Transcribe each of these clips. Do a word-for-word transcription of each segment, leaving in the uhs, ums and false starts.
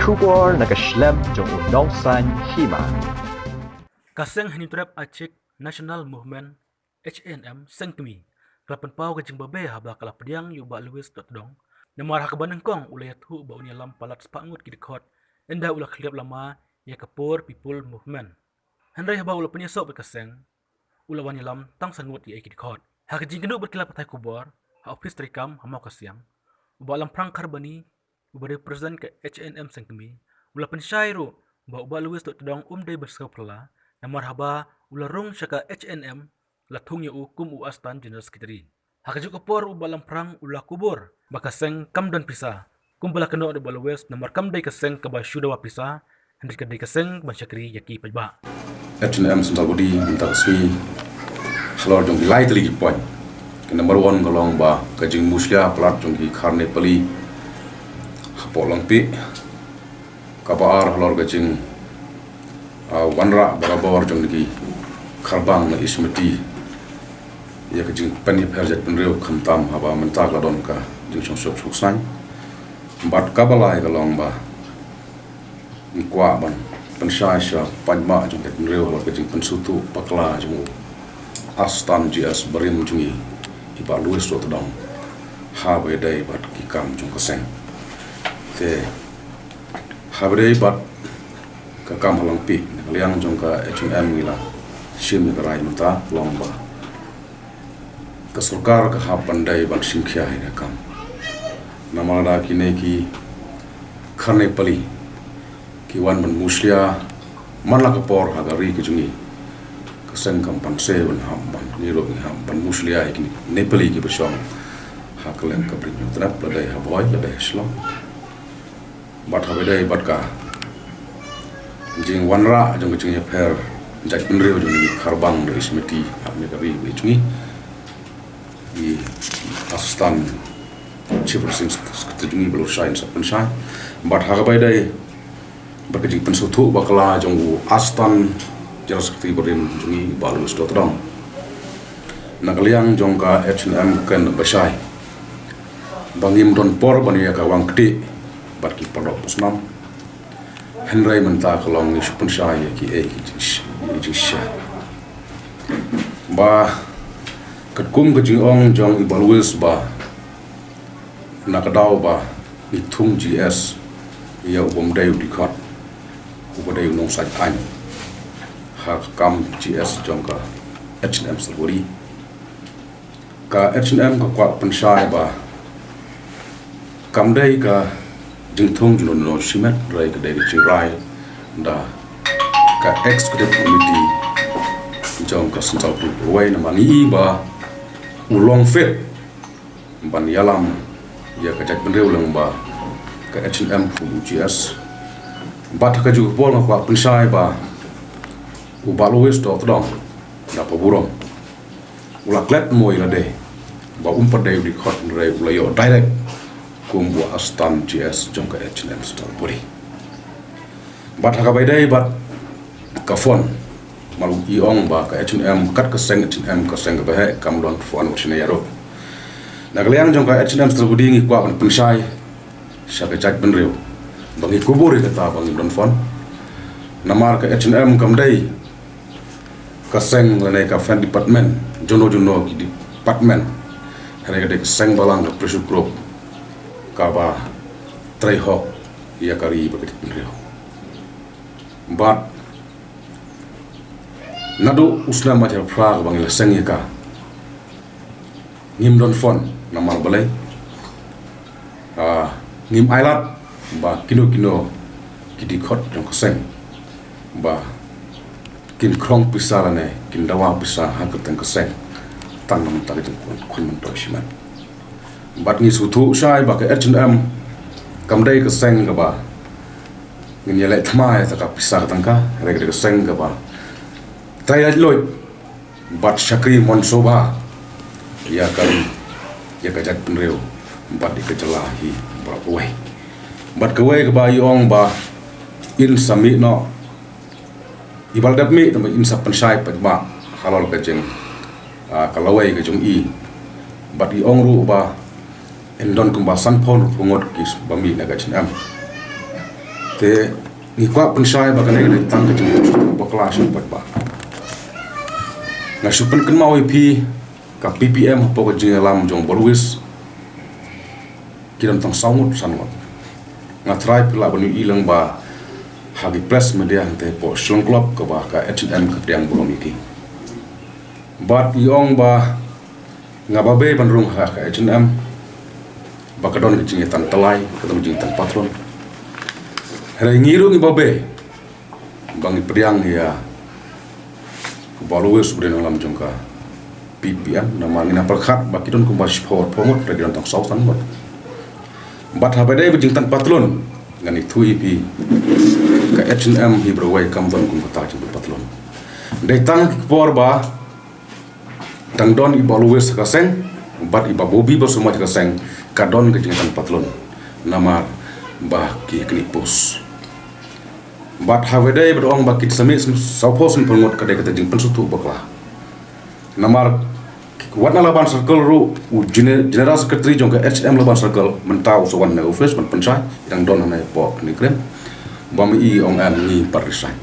Khubor na ka shlem jong u nongsan hima. Ka seng Hynñiewtrep Achiek National Movement, H A N M, seng kmie, ka la pynpaw ka jingbabe haba ka la pdiang ïa u Bah Louis Dohtdong. Namar ha kaba nyngkong u la ïathuh ba un ïalam palat spah ngut ki dkhot, ynda u la khlieh lama ïa ka Poor People Movement. Hynrei haba u la pynïasoh bad ka seng, u la wan ïalam tang san ngut ïa ki dkhot. Ha ka jingkynduh bad ki lad pathai khubor ha ophis treikam ha Mawkasiang, u Bah Lamphrang Kharbani, uba dei u president ka H A N M seng kmie, u la pynshai ruh ba u Bah Louis Dohtdong um dei ban sngewphylla, namar haba u la rung sha ka H A N M, la thung ïa u kum u Assistant General Secretary. Ha kajuh ka por u Bah Lamphrang u la kubur ba ka seng kam don pisa, kumba la kynnoh da u Bah Louis, namar kam dei ka seng kaba shu dawa pisa, hynrei ka dei ka seng ban shakri ïa ki paidbah. H A N M Central Body mynta ka sngi halor jong ki lai tylli ki point. Ka number one ka long ba ka jingmushlia palat jong ki khar Nepali hapoh Langpih. Kaba ar halor ka jing, ah, wanrah barabor jong ki kharbang na East Methi ïa ka jingpynïapher jaitbynriew, khamtam haba mynta ka la don ka jingsngewsuk sngewsaiñ. Bad kaba lai ka long ba ngi kwah ban pynshai sha paidbah jong ka jaitbynriew halor ka jingpynsngewthuh bakla jong u Assistant G S barim jong ngi, i Bah Louis Dohtdong, haba ïadei bad ki kam jong ka seng. Te haba ïadei bad ka kam ha Langpih, na ka liang jong ka H A N M ngi la shim ïa ka rai mynta, long ba ka sorkar ka hap ban dei ban shim khia ïa ka kam. Namar lada kine ki khar Nepali ki wan ban mushlia man la ka por ha ka ri ka jong ngi, ka seng kam pan se ban hap ban, ngi ruh ngi hap ban mushlia ïa ki Nepali kiba shong ha kylleng ka Bri Hynñiewtrep, la dei ha Bhoi, la dei ha Shillong. Bad haba ïadei bad ka jingwanrah jong ka jingïapher jaitbynriew jong ki kharbang na East Methi, ha kane ka ri ba i jong ngi, i Assistant Chief Resident Secretary jong ngi, Bah Louis Dohtdong, sa pynshai. Bad ha kaba ïadei bad ka jingpynsngewthuh bakla jong u Assistant General Secretary barim jong ngi, Bah Louis Dohtdong, na ka liang jong ka H A N M ka kren bashai ba ngim don por ban ïa kawang ktieh bad ki paralok pasnam. Hynrei mynta ka long ngi shu pynshai ïa kiei ki jingsh-, ki jingshisha. Ba katkum ka jingong jong i Bah Louis ba na ka daw ba ngi thung G S ïa u bym dei u dkhot, uba dei u nongsaid aiñ ha ka kam G S jong ka H A N M Salwari. Ka H A N M ka kwah pynshai ba kam dei ka jingthung jong u shimet, hynrei ka dei ka jingrai da ka Executive Committee jong ka Central Body. Wei namar ngi i ba u long fit ban ïalam ïa ka jaitbynriew lyngba ka H A N M kum u G S. Bad ha kajuh ka por nga kwah pynshai ba u Bah Louis Dohtdong, da ka burom, u la klet mo ïa lade ba um pat dei u dkhot, hynrei u la ïoh direct kum u Assistant G S jong ka H A N M Central Body. Bad ha kaba ïadei bad ka fund, namar i ong ba ka H A N M, kat ka seng H A N M, ka seng kaba heh, kam don fund wat shane ïaroh. Na ka liang jong ka H A N M Central Body ngi kwah ban pynshai sha ka jaitbynriew ba ngi kubur ïa kata ba ngim don fund. Namar ka H A N M kam dei ka seng lane ka fen department, jongno jongno ki department, hynrei ka dei ka seng balang, ka pressure group kaba trei hok ïa ka ri bad ka jaitbynriew. Bad naduh u snem ar hajar phra kaba ngi la seng ïa ka, ngim don fund, namar balei? Ah, ngim ailad ba kino kino ki dkhot jong ka seng ba kin khrong pisa lane kin dawa pisa ha ka kyrteng ka seng, tang namar ka jingkhun, khun myntoi shimet. Bad ngi sngewthuh shai ba ka H A N M kam dei ka seng kaba ngin ïaleh thma ïa ka pisa ka tyngka, hynrei ka dei ka seng kaba trei laitluid bad shakri mon sngewbha ïa ka ri, ïa ka jaitbynriew bad ïa ka jylla hi baroh kawei. Bad kawei kaba i ong ba in sa mih noh, i ba la dep mih, tangba in sa pynshai pat ba halor ka jing, ah, ka lawei ka jong i. Bad i ong ruh ba in don kumba sanphew hynriewphew ngut kiba mih na ka H A N M. Te ngi kwah pynshai ba kane ka dei tang ka jingpynsngewthuh bakla sha ki paidbah. Nga shu pynkynmaw ïa phi, ka P P M hapoh ka jingïalam jong Bah Louis ki don tang saw ngut san ngut. Nga tharai phi lah ban ïohi lang ba ha ki press media hangtei hapoh Shillong Club kaba ka H and M ka pdiang burom ïa ki. Bad i ong ba nga babe ban rung ha ka H and M ba ka don ka jingïatan tylli, ka don ka jingïatan patlun. Hynrei ngi ruh ngi babe ba ngi pdiang ïa Bah Louis uba dei nongïalam jong ka P P M, namar ngi nang pyrkhat ba ki don kumba shiphew arphew ngut, hynrei ki don tang saw san ngut. Bad haba dei ba jingïatan patlun, ngan ïathuh ïa phi, ka H and M hi bad wei kam don kum kata ka jingïatan patlun. Dei tang ki por ba dang don i Bah Louis ha ka seng bad i Bah Bobby Basoma ha ka seng, ka don ka jingïatan patlun namar ba ki knieh post. Bad haba dei ba da ong ba ki sa mih sawphew san phew ngut, ka dei kata jingpynsngewthuh bakla. Namar wat na Laban Circle ruh u gene-, General Secretary jong ka H M Laban Circle mynta u sa wan na office ban pynshai, i dang don hangne hapoh Knieh Krim. Ba ma i ong em ngi pat resign.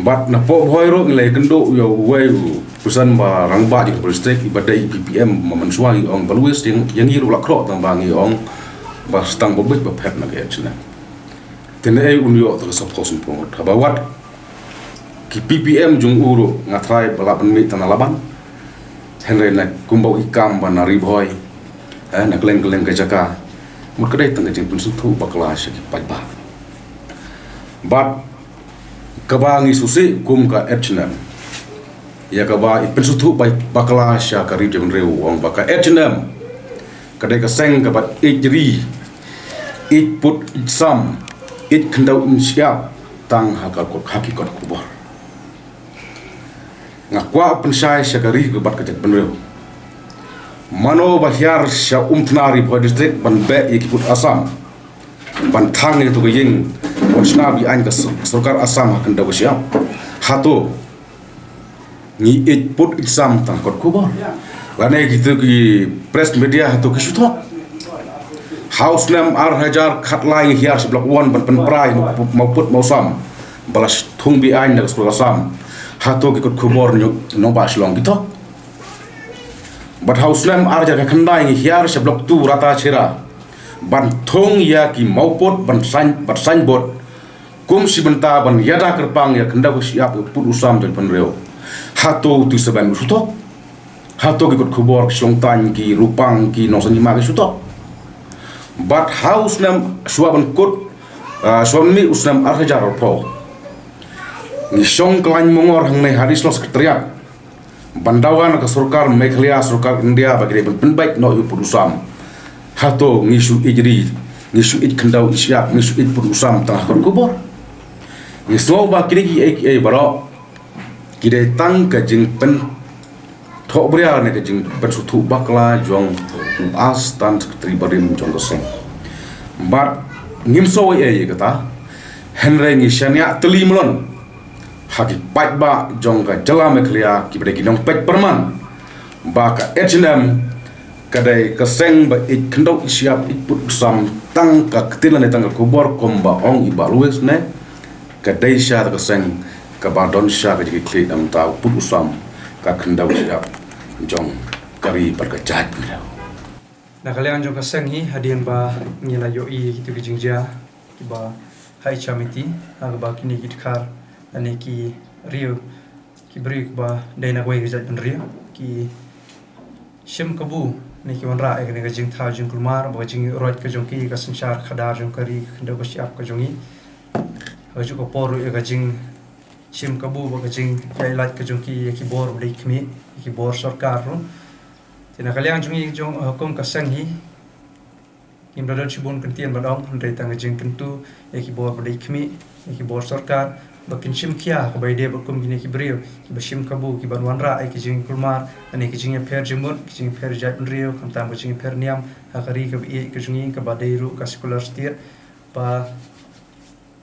Bad napoh Bhoi ruh ngi la ïakynduh ïa uwei u person ba rangbah jong ka Bhoi District, iba dei i P P M, ma mynshuwa i ong Bah Louis, ïa ngi ruh la khroh tang ba ngi ong ba sa tang ba bit ba phet na ka H and M. Te naei un ïoh tang ka sawphew san phew ngut. Haba wat ki P P M jong u ruh nga tharai ba lah ban mih tang na Laban. Hynrei na kumba u i kam ba na Ri Bhoi, eh, na kylleng kylleng ka jaka, mut ka dei tang ka jingpynsngewthuh bakla sha ki paidbah. Bad kaba ngi sngewsih kum ka H and M, ïa kaba i pynsngewthuh ba-, bakla sha ka ri bad ka jaitbynriew, u ong ba ka H and M ka dei ka seng kaba ïeit ri, ïeit pud, ïeit sam, ïeit khyndew, ïeit shyiap tang ha ka kot, ha ki kot khubor. Nga kwah pynshai sha ka ri bad ka jaitbynriew, mano ba hiar sha Umthna, Ri Bhoi District ban beh ïa ki pud Assam, ban thang ïa kato ka ïing, ban shna ba i aiñ ka s-, sorkar Assam ha khyndew ka shyiap? Hato ngi ïeit pud ïeit sam tang kot khubor? Lane kito ki press media hato ki shu thok? Ha u snem ar hajar khatlai ngi hiar sha Block One ban pynpra ïa mawpud mawsam ba la thung ba i aiñ na ka sorkar Assam. Hato ki kot khubor ngi nongbah Shillong ki thok? Bad ha u snem ar hajar khatkhyndai ngi hiar sha Block Two Ratacherra ban thung ïa ki mawpud ban sign, ban signboard kum shi bynta ban ïada kyrpang ïa khyndew ka shyiap, ïa pud u sam jong ki bynriew. Hato u T Seven u shu thok? Hato ki kot khubor, ki Shillong Times, ki Rupan, ki Nongsaiñ Hima ki shu thok? Bad ha u snem shuwa ban kut, ah, shuwa ban mih u snem ar hajar arphew, ngi shong ka lain mongor hangne ha Additional Secretariat ban dawa na ka sorkar Meghalaya, sorkar India, ba ki dei ban pynbeit noh ïa u pud u sam. Hato ngi shu ïeit ri, ngi shu ïeit khyndew ïeit shyiap, ngi shu ïeit pud u sam tang ha kot khubor? Ngi sngew ba kine kiei kiei baroh ki dei tang ka jingpynthohbria ne ka jingpynsngewthuh bakla jong u Assistant Secretary barim jong ka seng. Bad ngim sngew ei ei ïa kata, hynrei ngi shaniah tylli mlien ha ki paidbah jong ka jylla Meghalaya kiba dei ki nongpeit pyrman ba ka H and M ka dei ka seng ba ïeit khyndew ïeit shyiap ïeit pud u sam tang ka ktien lane tang ka khubor kumba ong i Bah Louis ne ka dei shisha ka seng kaba don shisha ka jingkitkhlieh na ka bynta u pud u sam, ka khyndew shyiap jong ka ri bad ka jaitbynriew. Na ka liang jong ka seng hi hadien ba ngi la ïohi ïa kito ki jingjia kiba ha i Chamiti, ha kaba kine ki dkhar lane ki riew, ki briew kiba dei na kawei ka jaitbynriew ki shim kabu ne ki wanrah ïa kane ka jingthaw jingkulmar bad ka jingïuhroit ka jong ki ïa ka synshar khadar jong ka ri, ka khyndew ka shyiap ka jong ngi. Ha kajuh ka por ruh ïa ka jingshim kabu bad ka jingïaid lait ka jong ki ïa ki bor ba dei khmih, ïa ki bor sorkar ruh. Te na ka liang jong ngi jong, eh, kum ka seng hi, ngim da don shibun kyntien ban ong, hynrei tang ka jingkyntu ïa ki bor ba dei khmih, ïa ki bor sorkar, ba kin shim khia ha kaba ïadei bad kum kine ki briew kiba shim kabu, kiban wanrah ïa ki jingkulmar, ïa ki jingïapher jingmut, ki jingïapher jaitbynriew, khamtam ka jingïapher niam ha ka ri kaba ïeit ka jong ngi kaba dei ruh ka secular state, ba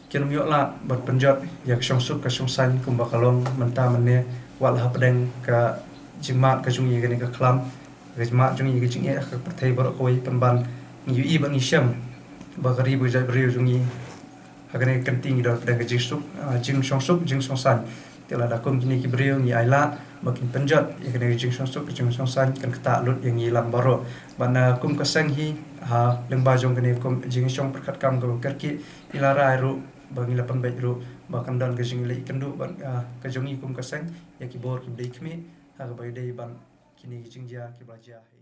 kin ym ïoh lad ban pynjot ïa ka shongsuk ka shongsaiñ kumba ka long mynta mynne, wat la hapdeng ka jingmad ka jong ngi ïa kane ka khlam, ka jingmad jong ngi ïa ka jingeh ha ka pyrthei baroh kawei, pynban ngi ïohi bad ngi shem ba ka ri ba ka jaitbynriew jong ngi ha kane ka kynti ngi don pdeng ka jingsuk, ah, jingshongsuk, jingshongsaiñ. Te lada kum kine ki briew ngi ailad ba kin pynjot ïa kane ka jingshongsuk, ka jingshongsaiñ kan ktah lut ïa ngi lang baroh. Bad, ah, kum ka seng hi, ha lyngba jong kane kum jingshong pyrkhat kam kaba kyrkieh, ngi la rai ruh ba ngi la pynbeit ruh ba kan don ka jingleh kynduh bad, ah, ka jong ngi kum ka seng ïa ki bor kiba dei khmih ha kaba ïadei bad kine ki jingjia kiba la jia.